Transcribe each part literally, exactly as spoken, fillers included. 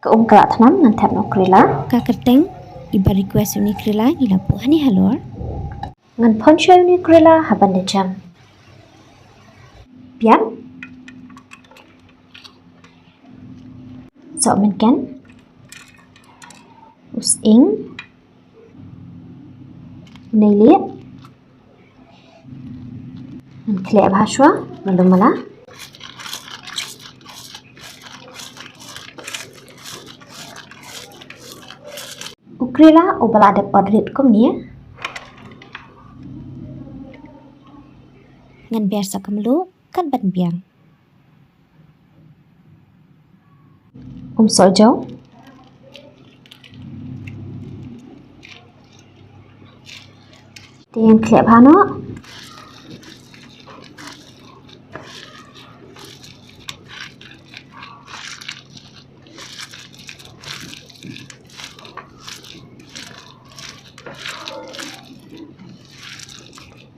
Ka um ka la thnam, ngan thep noh u Karela. Ka kyrteng, iba request uni u Karela, ngi la buh hangne halor. Ngan phon shuwa uni u Karela, ha ban da jam. Piat. Sohmynken. U sying. Neilie. Ngan khleh bha shuwa, malu mala. U Karela, uba la dep ot rit kumne. Ngan ber sa ka mluh, kat ban biang. Um soh jaw. Te ngan khleh bha noh.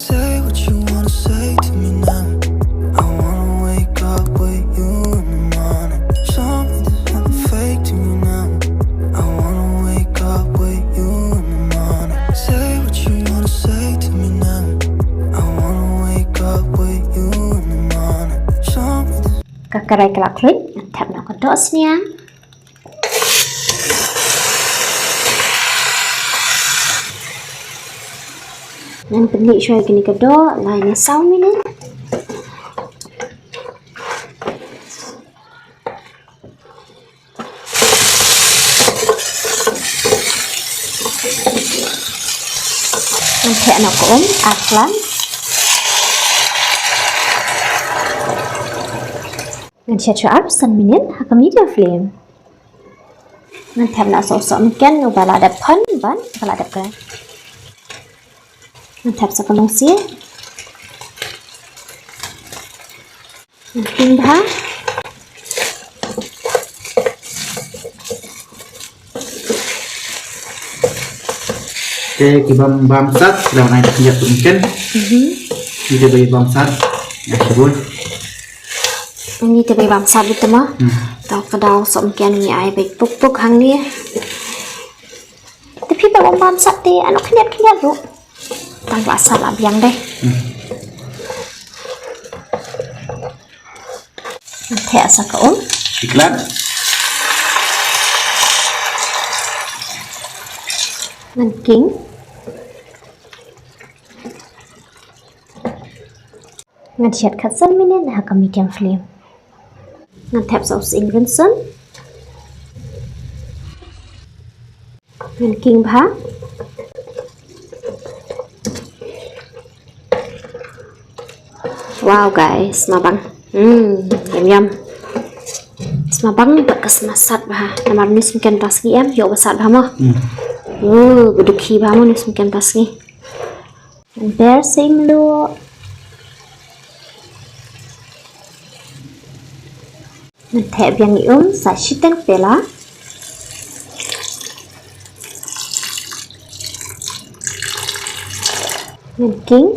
Say what you wanna say to me now. I wanna wake up with you in the morning. Show me there's nothing fake to me now. I wanna wake up with you in the morning. Say what you wanna say to me now. I wanna wake up with you in the morning. Show me there's Ka karai ka la khluit, ngan thep noh ka dohsniang. Ngan pynlih shuwa ïa kane ka doh lai ne saw minit. Ngan theh noh ka um ar klan. Ngan shet shuwa ar san minit ha ka medium flame. Ngan thep noh sa u sohmynken uba la dep phon bad ba la dep krai. Ngan thep sa ka lungsiej. Ngan king bha. Te ki bam bam sat, ki dang nai dak ïa sohmynken. Mhm. Ki te bai bam sat. Ïa ki bun. Ngi te bai bam sat bit te mo. Hmm. Tang ka daw sohmynken ngi ai bai puk puk hangne. Te phi ba bam bam sat te ano khyndiat khyndiat ruh. Tang ba sat la biang dei. Hmm. Ngan theh sa ka um. Iklat. Ngan king. Ngan shet khatsan minit ha ka medium flame. Ngan thep sa u sying rynsan. Ngan king bha. Wow guys, sma bang. Hmm, yum yum. Sma bang bad ka sma sat bha. Namar ne sma ken tas ngi em, ïoh ba sat bha mo. Hmm. Wow, ba dukhi bha mo ne sma ken tas ngi. Ngan ber sa i mluh. Ngan theh biang i um sa shiteng pela. Ngan king.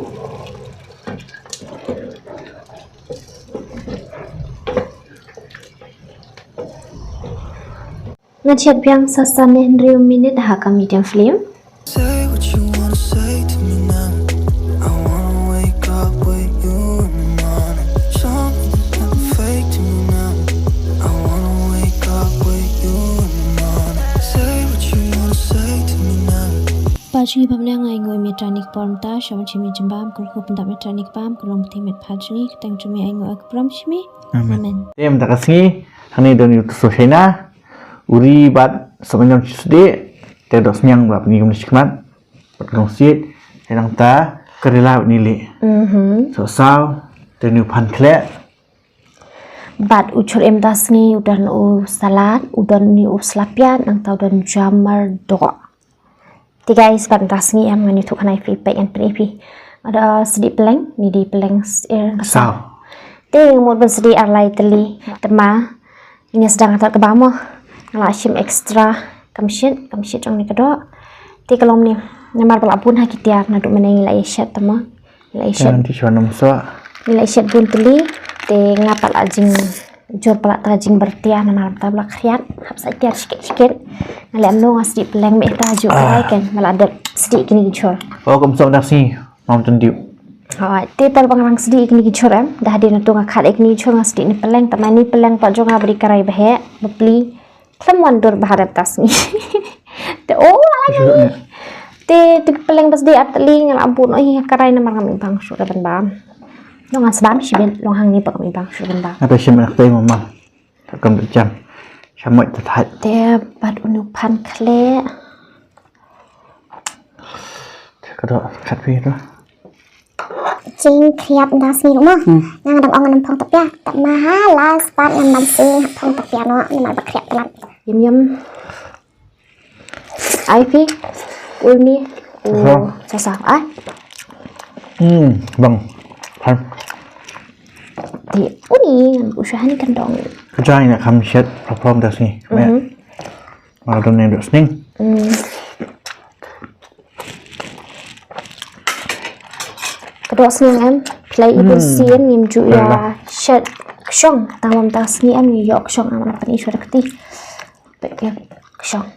Ngan shet biang sa san ne hynriew minit ha ka medium flame. Say what you wanna say to me now. I wanna wake up with you in the morning. Show me there's nothing fake to me now. I wanna wake up with you in the morning. Say what you wanna say to me now. Pa jong ngi ba ha bneng, ai nguh ïa me Trai kane ka por mynta, sha ban shim ïa ka jingbam, kyrkhu pyndap ïa me Trai kane ka bam, ka long ba teng met phad jong ngi, ka kyrteng jong me ai nguh ai khublei ïa me. Amen. Amen. Te mynta ka sngi, hangne don ïa u tu soh shaina. Uri bad sohmynjong shi sdieh, te dohsniang ba pyni kumne shi khmat, bad ka lungsiej, te nangta ka Karela bad neilie. Mhm. Sohsaw, te une u phan khleh. Bad u chur em mynta sngi, u don u salad, u don une u sla piat, nangta u don jamar doh. Te guys, bad mynta sngi em ngan ïathuh khana ïa phi, peit ngan pyni ïa phi. Nga don sdieh pylleng, ne dei pylleng syiar. Saw. Te nga mut ban sdieh ar lai tylli. Te ma, ine sdang nga tad kaba mo. Nga la shim extra. Kam shit, kam shit jong ne ka doh. Te ka long ne. Namar ba la bun ha ki tiar naduh mynne ngi la ïa shet te mo. Ngi la ïa shet. Ngi la ïa shet bun tylli. Te nga pat la jing Jur palat ta jingbartia namar ta ba la khriat. Hap sa tiar shikit shikit. Nga leh mno nga sdih pynleng mih ta ju krai ken ba la dep sdih kine ki jur. Oh, kum song dak si Mountain Dew. Hoi, te par ba nga rang sdih kine ki jur em. Dah dei na tu nga khat kine ki jur nga sdih ni pynleng, tama ni pynleng pat jong nga ba dei karai ba heh, ba pli. Khlem wan dur ba ha rep ta sngi. Te o ala ni. Te tu pynleng ba sdih at li nga la bun o hi karai namar ngam ibang shuh ban bam. Long nga sbam shibit long hangne ba ngam ibang shuh ban bam. Apa shim anak tei mama. Takam jam. Shamoi ta thait. Te pat unu pan khle. Ka dok khat phi tu. Jing khriat nda sngi ruh mo. Hmm. Nga dang ong ngam phong tepia. Tama ha la spat ngam ban sngi phong tepia no namar ba khriat palat. Yum yum. Ai phi. Uni. Sa sa. Ai. Hmm, bang. Kan. Ti uni ngan u shahani kan dong. Ka jai na kam shet. Problem dah sini. Mhm. Malah dong yang duk sning. Hmm. Ka dok sniang em, phi la i bun sien ngim ju ïa shet kshong, tang bam ta sngi em ngi ïoh kshong am na pyni shuwa da kti. Peit ïa kshong.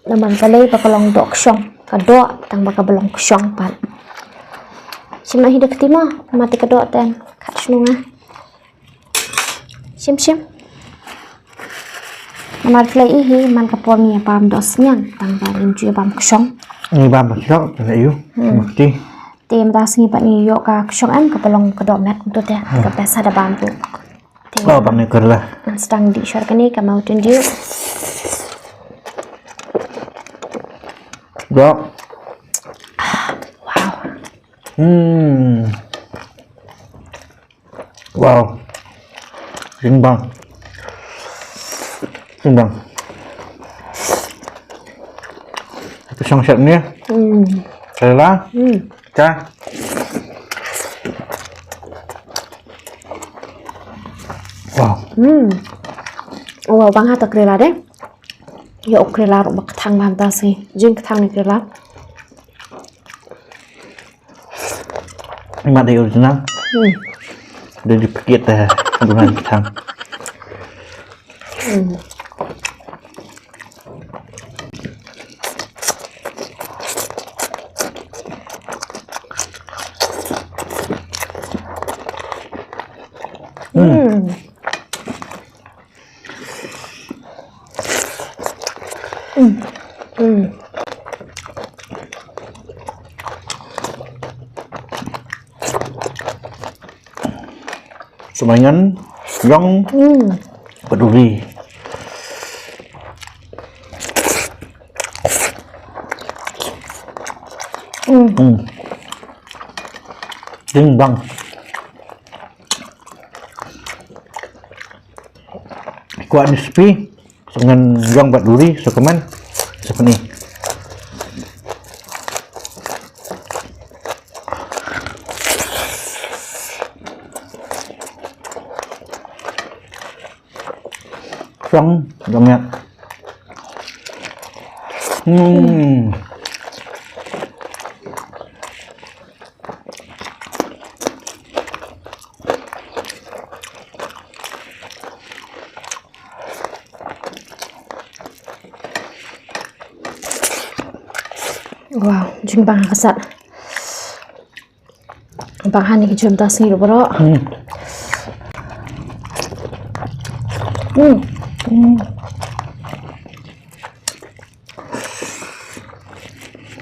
Namar balei ba ka long dok kshong, ka dok tang ba ka ba long kshong pat. Shim na hi da kti ma, mate ka dok ten, kat shnunga. Shim shim. Namar phi la i hi man ka por ngi bam dok sniang tang ba ngim ju bam kshong. Ngi bam kshong, phi la i u. Hmm. Shim kti. Te mynta sngi pat ngi ïoh ka kshong em ka ba long ka dok met kumto te. Hmm. Ka best ha da bam tu. Te oh, bam ni kurla. Ngan sdang dih shor kane ka Mountain Dew. Dok. Wow. Hmm. Wow. Jingbang. Jingbang. Itu song siap ni. Hmm. Rela. Hmm. Ka. Wow. Hmm. Wow, bang hata krela deh. Ya, ok krela ruh ba kthang bam ta si. Jing kthang ni krela. Mat dei original. Hmm. Dei di paket, eh, bukan kentang. Hmm. Hmm. Hmm. Hmm. Hmm. Smaingan, ïong, hmm, bad duri. Hmm. Hmm. Jingbang. Kwah ni spi, sa ngan ïong bad duri, sa kmen, sa pyni. Kshong, dong ïa. Hmm. Wow, jingbang ha ka sat. Bang hani ki jur mynta sngi ruh baroh. Hmm. Hmm. Hmm.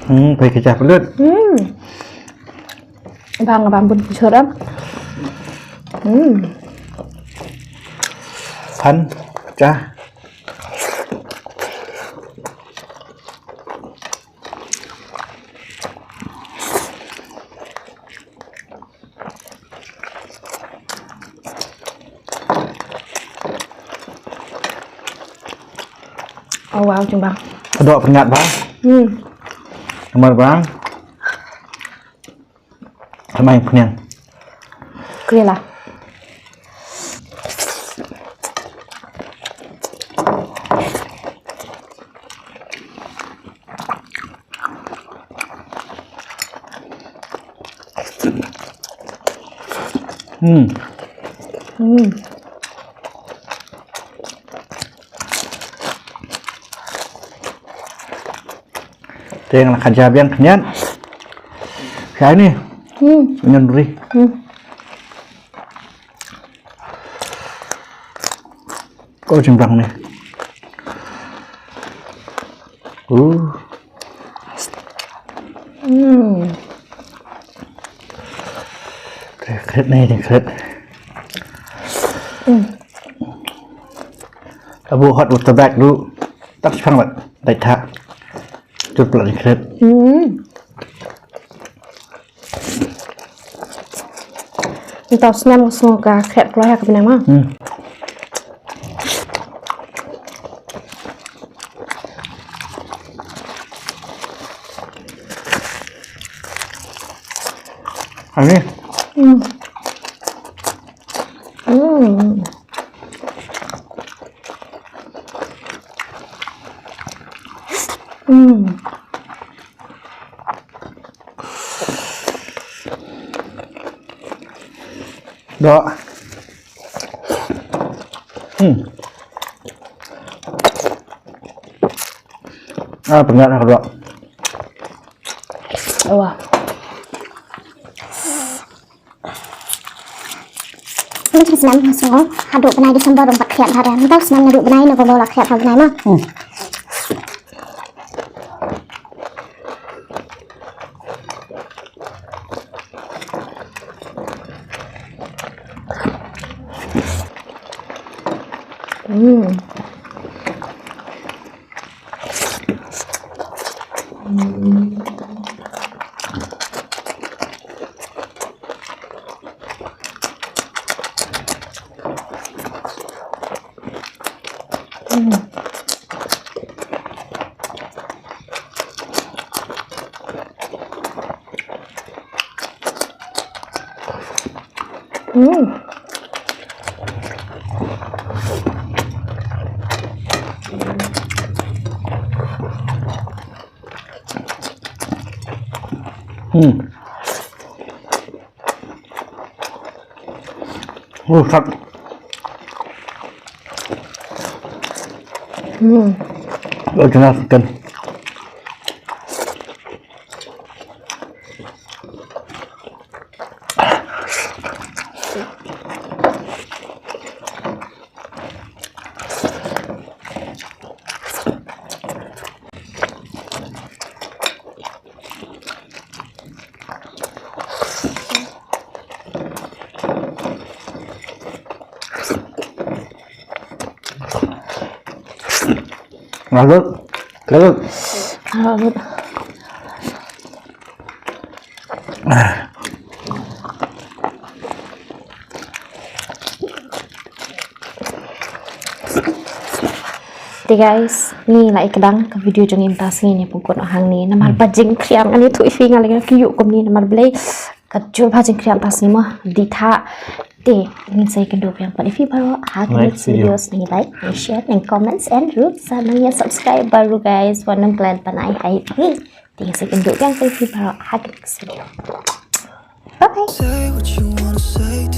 Hmm, pei ka jah pynlut. Hmm. Bang, bang bun ki jur em. Hmm. Phan, jah. Oh wow, jingbang. Ka dok pynïat bha. Hmm. Namar bang. Thymmai pynïang. Kri la. Hmm. Hmm. Teng la khaja biang khniat. Khai ni. Hmm. Ngan ri. Hmm. Ko jingbang ni. Uh. Hmm. Kret ni, kret. Hmm. Abu hot water bag du. Tak sepang bat. Dai tha. Tu pula ni kret. Hmm. Ntaw snem nga sngew ka khet kloi ha ka bneng ma. Hmm. Ani. Hmm. Hmm. Hmm. Doh. Hmm. Ah, pynjah ka doh. Wah. Mynta snem nga sngew haduh bnai December ruh pat khriat ha re. Mynta snem naduh bnai November la khriat ha bnai ma. Hmm. Hmm. Hmm. Hmm. Oh, sat. Hmm. Oh, jelas kan. Lalut. Lalut. Lalut. Te guys, ngi la ïa kdang ka video jong ngi mynta sngi, ngi pynkut noh hangne namar ba jingkhriat, ngan ïathuh ïa phi, nga la ïa kyiuh kumne namar balei ka jur ba jingkhriat mynta sngi mo, dei tha. Te ngin sa ïakynduh biang pat ïa phi baroh ha ka next video. Nang like, nang share, nang comments and ruh sa nang ïa subscribe baroh guys, wat nym klet ban ai hai phi. Te ngin sa ïakynduh biang pat ïa phi baroh ha ka next video. Bye bye. Say what you wanna say